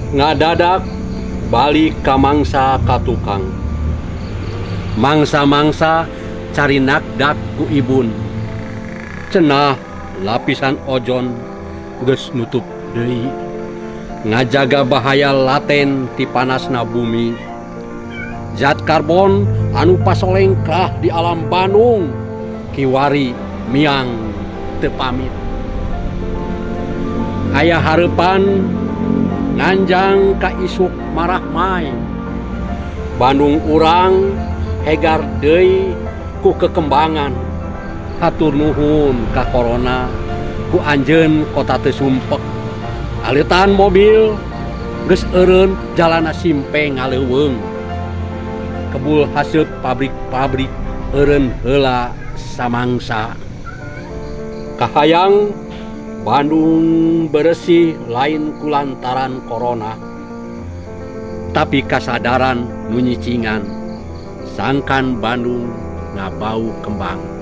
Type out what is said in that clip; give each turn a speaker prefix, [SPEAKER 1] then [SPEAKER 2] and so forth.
[SPEAKER 1] Ngadadak balik ka mangsa ka tukang. Mangsa-mangsa carinakdak ku ibun. Cenah lapisan ozon geus nutup deui. Ngajaga bahaya laten ti panasna bumi. Zat karbon anu pasolengkrah di alam Bandung kiwari miang teu pamit. Aya hareupan nganjang ka isuk marahmai. Bandung urang hegar deui ku kekembangan. Hatur nuhun ka corona ku anjeun kota teu sumpek. Aleutan mobil geus eureun jalana simpeng ngaleuweung. Kebul haseup pabrik-pabrik eureun heula samangsa. Kahayang Bandung beresih lain kulantaran corona. Tapi kasadaran nu nyicingan sangkan Bandung ngabau kembang.